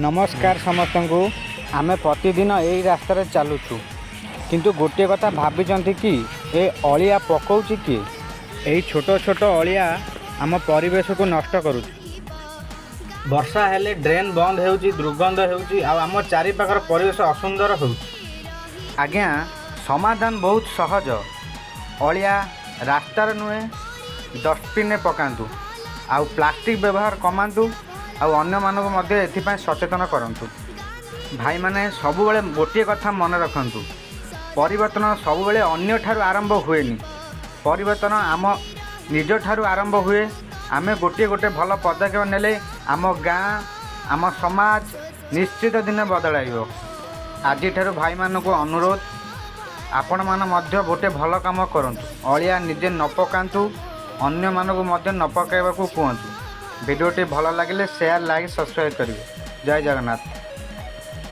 ନମସ୍କାର ସମସ୍ତଙ୍କୁ। ଆମେ ପ୍ରତିଦିନ ଏଇ ରାସ୍ତାରେ ଚାଲୁଛୁ, କିନ୍ତୁ ଗୋଟିଏ କଥା ଭାବିଛନ୍ତି କି, ଏ ଅଳିଆ ପକଉଛି କିଏ? ଏଇ ଛୋଟ ଛୋଟ ଅଳିଆ ଆମ ପରିବେଶକୁ ନଷ୍ଟ କରୁଛି। ବର୍ଷା ହେଲେ ଡ୍ରେନ୍ ବନ୍ଦ ହେଉଛି, ଦୁର୍ଗନ୍ଧ ହେଉଛି ଆଉ ଆମ ଚାରିପାଖର ପରିବେଶ ଅସୁନ୍ଦର ହେଉଛି। ଆଜ୍ଞା, ସମାଧାନ ବହୁତ ସହଜ। ଅଳିଆ ରାସ୍ତାରେ ନୁହେଁ, ଡଷ୍ଟବିନ୍ରେ ପକାନ୍ତୁ ଆଉ ପ୍ଲାଷ୍ଟିକ୍ ବ୍ୟବହାର କମାନ୍ତୁ ଆଉ ଅନ୍ୟମାନଙ୍କୁ ମଧ୍ୟ ଏଥିପାଇଁ ସଚେତନ କରନ୍ତୁ। ଭାଇମାନେ, ସବୁବେଳେ ଗୋଟିଏ କଥା ମନେ ରଖନ୍ତୁ, ପରିବର୍ତ୍ତନ ସବୁବେଳେ ଅନ୍ୟଠାରୁ ଆରମ୍ଭ ହୁଏନି। ପରିବର୍ତ୍ତନ ଆମ ନିଜଠାରୁ ଆରମ୍ଭ ହୁଏ। ଆମେ ଗୋଟିଏ ଗୋଟିଏ ଭଲ ପଦକ୍ଷେପ ନେଲେ ଆମ ଗାଁ, ଆମ ସମାଜ ନିଶ୍ଚିତ ଦିନେ ବଦଳାଇବ। ଆଜିଠାରୁ ଭାଇମାନଙ୍କୁ ଅନୁରୋଧ, ଆପଣମାନେ ମଧ୍ୟ ଗୋଟେ ଭଲ କାମ କରନ୍ତୁ। ଅଳିଆ ନିଜେ ନ ପକାନ୍ତୁ, ଅନ୍ୟମାନଙ୍କୁ ମଧ୍ୟ ନ ପକାଇବାକୁ କୁହନ୍ତୁ। ଭିଡ଼ିଓଟି ଭଲ ଲାଗିଲେ ସେୟାର, ଲାଇକ୍, ସବସ୍କ୍ରାଇବ୍ କରିବେ। ଜୟ ଜଗନ୍ନାଥ।